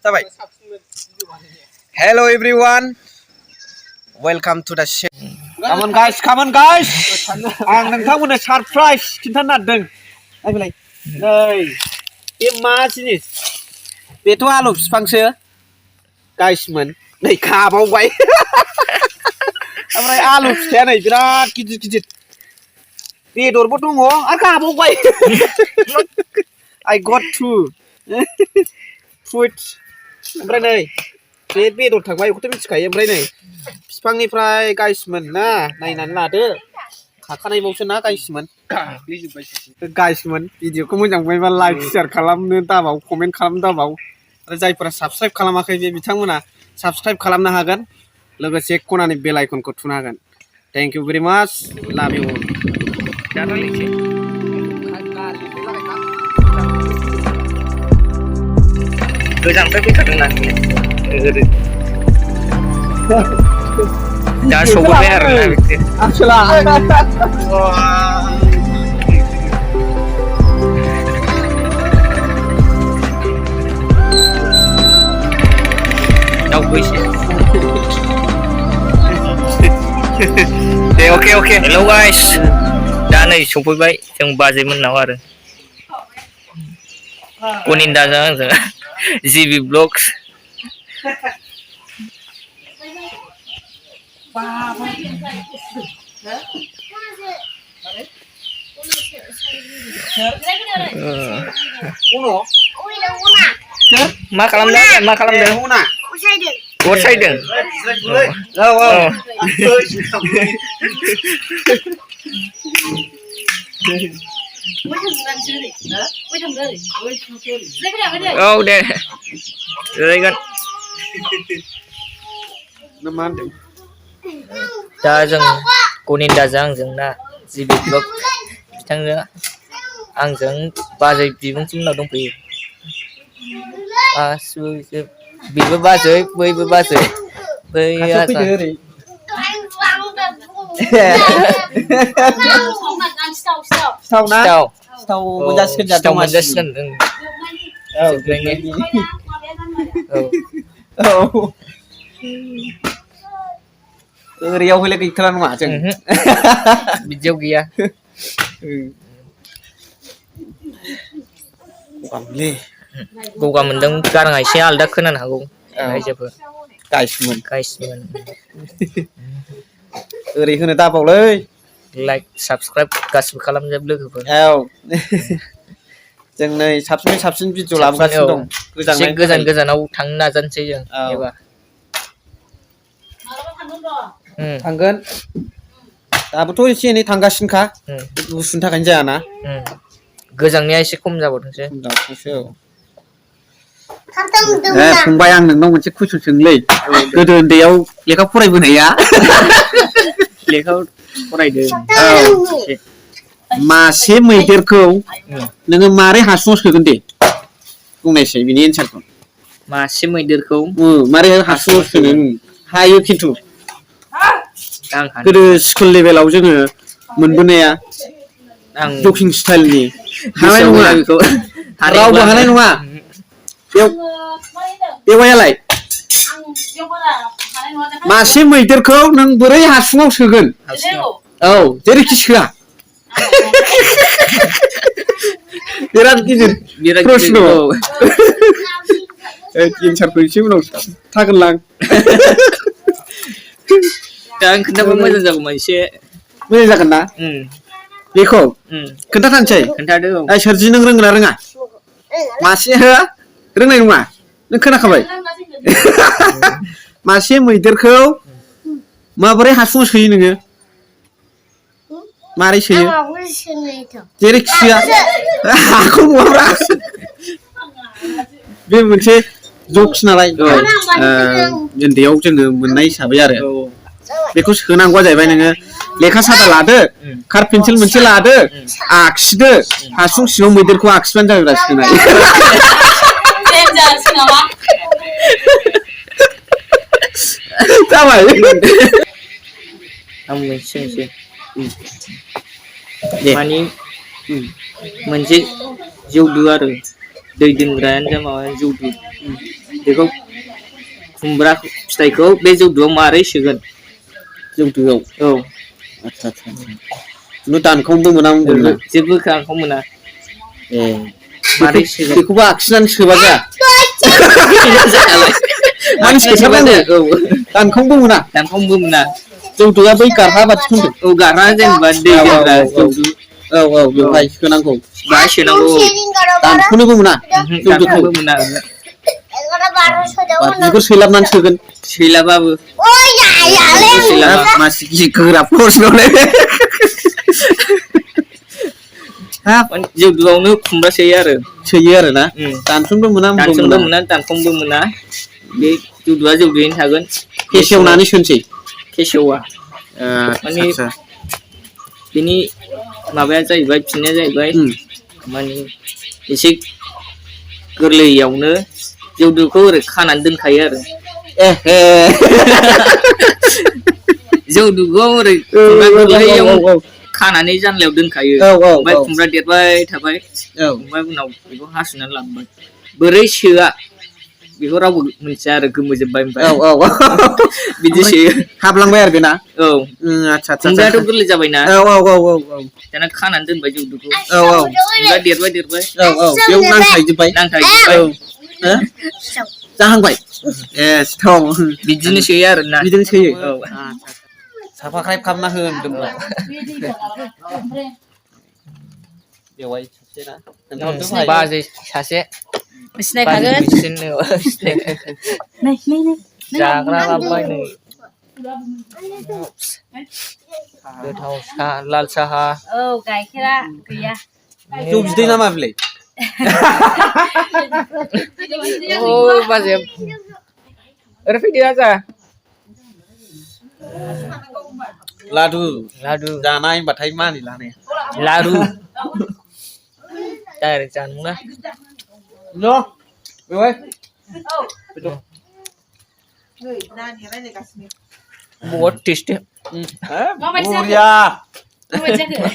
जाबाय Hello everyone welcome to the show Come on guys आं नोंथांमोननो surprise खिन्थानो नागिरदों नायलाय नै बे मा जिनिस बेथ' आलु बिफांसो गाइसमोन नै खाबावबाय ओमफ्राय आलु फिथाइया नै बिराद गिदिर बेदरबो दङ आरो खाबावबाय I got two fruits ओमफ्राय नै बे बेदर थांबाय बेखौथ' मिथिखायो ओमफ्राय नै बिफांनिफ्राय गाइसमोन ना नायनानै लादो खाखानायबावसो ना गाइसमोन भिडिअखौ मोजां मोनबायबा लाइक शेयार खालामनो दाबाव कमेन्ट खालामनो दाबाव आरो जायफोरा साबस्क्राइब खालामाखै बे बिथांमोना साबस्क्राइब खालामनो हागोन लोगोसे खनानि बेल आइकनखौ थुनो हागोन थेंक इउ भेरि माच लाभ इउ गोजाननिफ्राय फैखादोंना दा सौफैबाय आरोना दावबैसे दे अके हेलौ गाइस दा नै सौफैबाय जों बाजै मोननाव आरो गनिन्दाजों आंजों जिबि ब्लग्स मा खालामदों अर सायदों औ दे जिरायगोन दा जों गनिन्दाजों आंजों ना जिबि ब्लग बिथांजों आंजों बाजै बिबुंथि मोननाव दंफैयो गासिबो बेबो बाजै बैबो बाजै बै सिथाव मोनजासिगोन ओरैयाव हयले गैथारा नङा जों बिदियाव गैया गगा मोनदों गाराङा एसे आलदा खोनानो हागौ रायजोफोर गाइसमोन ओरै होनो दाबावलै लाइक साबस्क्राइब गासिबो खालामजोब लोगोफोर जों नै साबसिन भिडिअ लाबोगासिनो दं गोजानाव थांनो नाजानोसै जों एबा थांगोन दाबोथ' एसे एनै थांगासिनोखा गुसुनि थाखायनो जायाना गोजांनाया एसे खम जाबावथोंसै फंबाय आं नोंनाव मोनसे कुइसन सोंलै गोदो उन्दैयाव लेखा फरायबोनाया लेखा फरायदों मासे मैदेरखौ नोङो मारै हासुङाव सोगोन दे बुंनायसै बिनि एन्सारखौ मासे मैदेरखौ मारै हासुङाव सोनो हायो खिन्थु गोदो स्कुल लेभेलाव जोङो मोनबोनाया जकिं स्टाइलनि हानाय नङा रावबो हानाय नङा बेवायालाय मासे मैदेरखौ नों बोरै हासुङाव सोगोन औ जेरैखि सोआ बिराद गिदिर प्रश्न एन्सारखौ एसे उनाव थागोनलां दा आं खोन्थाबा मोजां जागौमोन एसे मोजां जागोन ना बेखौ खोन्थाथारसै खोन्थादो सोरजि नों रोंगोना रोङा मासे रोंनाय नङा नों खोनाखाबाय मासे मैदेरखौ माबोरै हासुङाव सोयो नोङो मारै सोयो जेरैखि सोआ हाखौ नङाब्रा बे मोनसे जक्स नालाय उन्दैयाव जोङो मोननाय हिसाबै आरो बेखौ सोनांगौआ जाहैबाय नोङो लेखा सादा लादो कार पेन्सिल मोनसे लादो आखिदो हासुं सिङाव मैदेरखौ आखिबानो जाबाय सोनाय जाबाय आं मोनसे माने मोनसे जौदु आरो दै दोनग्रायानो जा माबा जौदु बेखौ खुमब्रा फिथाइखौ बे जौदुआव मारै सोगोन जौदुआव औ आच्छा नु दानखावनोबो मोना होनबा जेबो खालामखौ मोना ए मारै सोगोन बेखौबो आखिनानै सोबा जाया माने सोथारनांगौ औ दानखावनोबो मोना जौदुआ बै गारहा बादिखौ होनदों औ गारहा जेनेबा दै दोनग्रा जौदु औ बेवहाय सोनांगौ बाहाय सोनांगौ दानख'नोबो मोना जौदुखौ दानखौबो मोना बिगुर सैलाबनानै सोगोन सैलाबाबो मासे गोरा प्रश्नलै जौदुआवनो खुमब्रा सोयो आरो ना दानस'नोबो मोना दानख'नोबो मोना बे जौदुआ जौदुयैनो थागोन फेसेवनानै सोनोसै फेसेवा माने बिनि माबाया जाहैबाय फिननाया जाहैबाय माने एसे गोरलैयावनो जौदुखौ ओरै खानानै दोनखायो आरो जौदुखौ ओरै गोरलैयाव खानानै जानलायाव दोनखायो ओमफ्राय खुमब्रा देरबाय थाबाय ओमफ्राय उनाव बेखौ हासुनानै लांबाय बोरै सोआ बेखौ रावबो मिथिया आरो गोमोजोबबाय ओमफ्राय बिदि सोयो हाबलांबाय आरो बेना औ आच्छा खुमब्रायाथ' गोरलै जाबायना औ दाना खानानै दोनबाय जौदुखौ खुमब्रा देरबाय बेयाव नांथाहैजोबबाय जाहांबाय ए सिथाव बिदिनो सोयो आरोना बिदिनो सोयो औ साबसक्राइब खालामना हो होनदोंमोन बेवाय सासे ना बाजै सासे सिनायखागोन जाग्रा लाबोबाय नै गोथाव साहा लाल साहा औ गाइखेरा गैया जौ बिदै ना मा बिलाय औ बाजैया ओरै फैदो आजा लादु जानाय होनबाथाय मानिला ने लारु डाइरेक्ट जानो न' बेवाय बहुत टेस्टी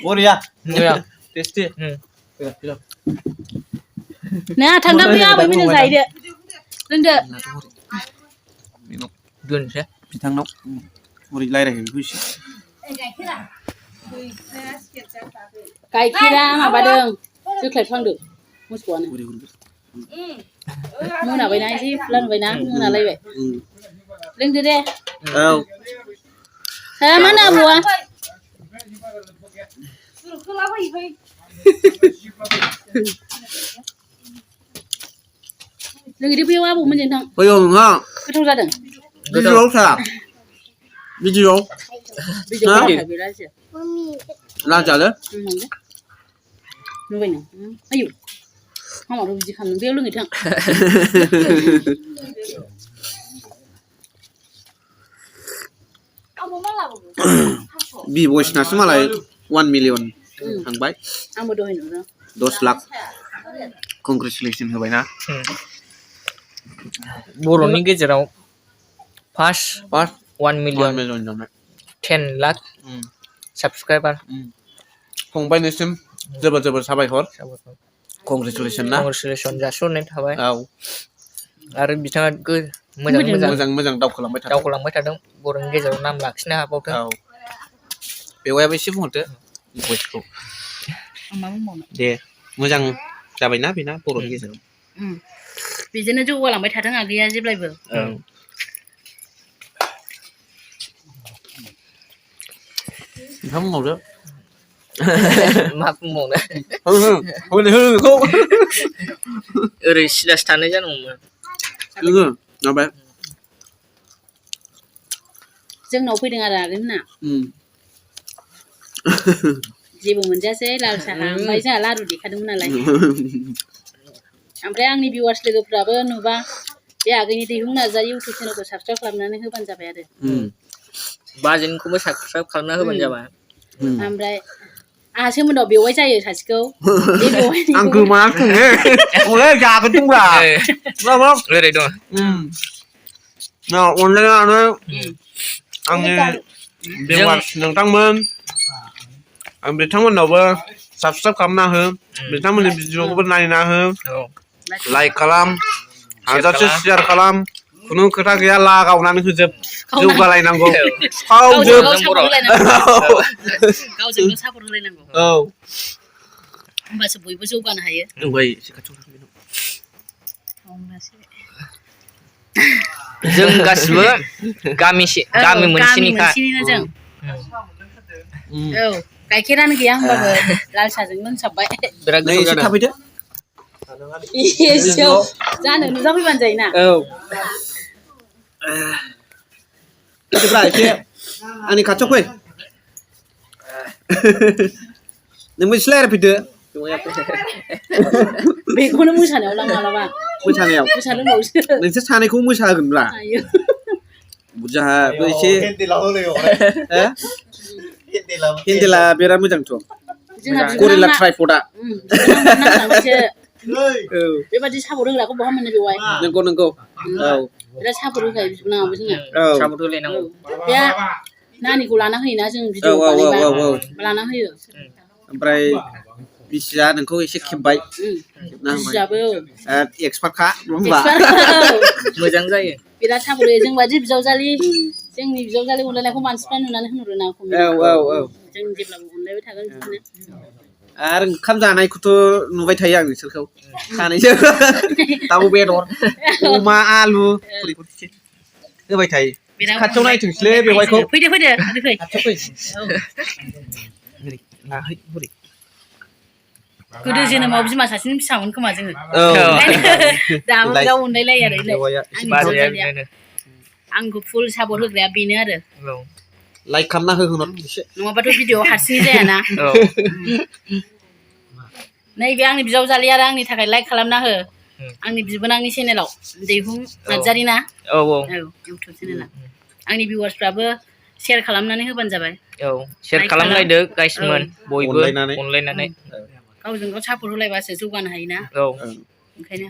बरिया टेस्टी नोंहा थांदों बे आबैमोनजों जाहैदो दोनदो दोनसै बिथांनाव बोरै रायज्लायगोन बेखौ एसे गाइखेरा माबादों जोख्लायफ्लांदों मोसौआनो मोनाबायना एसे फुलांबायना मोनालायबाय लोंदो दे औ मा होनो आबौआ लोंहैदो बेयाव आबौमोनजों थां फैयो नोंहा गोथाव जादों भिडिअ'आव था भिडिअ'आव लाजाले नुबाय नों आयौ मामाथ' बिदि खालामदों बेयाव लोंहै थां बि भइसनासो मालाय 1 मिलियन थांबाय आंबो दहाय नुदों 10 लाख कंग्रेचुलेसन होबायना बर'नि गेजेराव फार्स्ट 1 मिलियन 10 लाख साबस्क्राइबार फंबायनिसिम जोबोर साबायखर कंग्रेचुलेसन ना कंग्रेचुलेसन जासिहरनाय थाबाय औ आरो बिथाङा मोजां दावखोलांबाय थादों बर'नि गेजेराव नाम लाखिनो हाबावथों औ बेवायाबो एसे बुंहरदो भइसखौ दे मोजां जाबायना बेना बर'नि गेजेराव बिदिनो जौगालांबाय थादों आगैया जेब्लायबो नोंथां बुंबावदो मा बुंबावनो ओरै सिदासो थानाय जानांगौमोन जोंनाव फैदों आरो आगैमोना जेबो मोनजासै लाल साहा ओमफ्राय जोंहा लारु देखादोंमोन नालाय ओमफ्राय आंनि भिउवार्स लोगोफ्राबो नुबा बे आगैनि दैहुं नार्जारि इउटुब चेनेलखौ साबसक्राइब खालामनानै होबानो जाबाय आरो बाजेनखौबो साबसक्राइब खालामना होबानो जाबाय ओमफ्राय आंहा सोमोन्दोआव बेवाय जायो सासेखौ आं गोमाखै जागोन दंब्रा ओरै दं अनलायनानै आंनि भिउवार्स नोंथांमोन आं बिथांमोननावबो साबसक्राइब खालामना हो बिथांमोननि भिडिअखौबो नायना हो लाइक खालाम हाजासे शेयार खालाम खुनु खोथा गैया लागावनानै होजोब जौगालायनांगौ फावजोब गावजोंनो सापर्ट होलायनांगौ औ होमबासो बयबो जौगानो हायो बै जों गासिबो गामि मोनसेनिखा मोनसेनिनो जों औ गाइखेरानो गैया होमबाबो लाल साहाजों लोंसाबबाय बिराद नै एसे थाफैदो एसेयाव जानो नुजाफैबानो जायोना औ बिदिब्ला एसे आंनि खाथियाव फै नोंबो एसे रायज्लायफैदो बेखौनो मोसानायाव लां मालाबा मोसानायाव मोसालोंबावसो नोंसोर सानैखौ मोसाहोगोनब्रा बुरजाबो एसे हेन्देला बिराद मोजांथ' गरिला ट्राइपडा बेबादि सापर्ट होग्राखौ बहा मोनो बेवहाय नंगौ औ बिराद सापर्ट होखायो बिबोनाङाबो जोंना सापर्ट होलायनांगौ बे नानिखौ लाना होयोना जों भिडिअ बानायबा लाना होयो ओमफ्राय बिसिया नोंखौ एसे खेबबाय बिसियाबो एक्सपार्टखा होनबा मोजां जायो बिराद सापर्ट होयो जों बादि बिजावजालि जोंनि बिजावजालि अनलायनायखौ मानसिफ्रा नुनानै होनहरो ना जों जेब्लाबो अनलायबाय थागोन बिदिनो आरो ओंखाम जानायखौथ' नुबाय थायो आं नोंसोरखौ सानैजों दाउ बेदर अमा आलु होबाय थायो खाथियाव नायथोंसैलै बेवाइखौ फैदो फै गोदो जोनोमाव बिमा सासेनि फिसामोन खोमा जोङो दाबो बिराद अनलायलायो आरो आंखौ फुल सापर्ट होग्राया बेनो आरो लाइक खालामना हो एसे नङाबाथ' भिडिअ हारसिङै जायाना नैबे आंनि बिजावजालि आरो आंनि थाखाय लाइक खालामना हो आंनि बिबोनांनि चेनेलाव दैहुं नार्जारि ना औ इउटुब चेनेला आंनि भिउवार्सफ्राबो शेयार खालामनानै होबानो जाबाय औ शेयार खालामलायदो गाइसमोन बयबो अनलायनानै गावजों गाव सापर्ट होलायबासो जौगानो हायोना औ ओंखायनो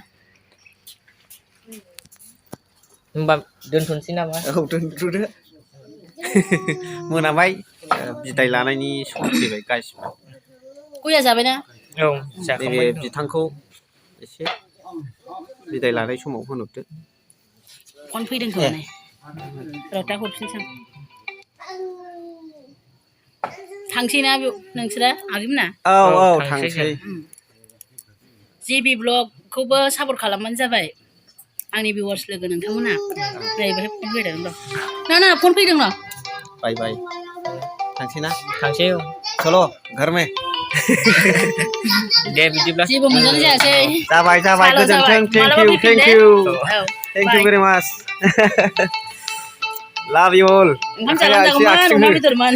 होमबा दोनथ'नोसै नामा औ दोनथ'दो मोनाबाय बिदाय लानायनि सम फैबाय गासिबो गया जाबायना औ जाखांबाय नैबे बिथांखौ एसे बिदाय लानाय समाव होनहरदो फन फैदों खोमा र'दा हरफिनसां थांसैना नोंसोरो आगैमोना औ थांसै जेबि ब्लगखौबो सापर्ट खालामबानो जाबाय आंनि भिउवार्स लोगो नोंथांमोना नै बेहाय फन फैदों ना फन फैदों न बाय थांसै ना थांसै चलो घर में दे बिदिब्ला जेबो मोनजानाय जायासै जाबाय गोजोनथों थेंक इउ भेरि माच लाभ इउ अल ओंखाम जागोन अमा बेदरमोन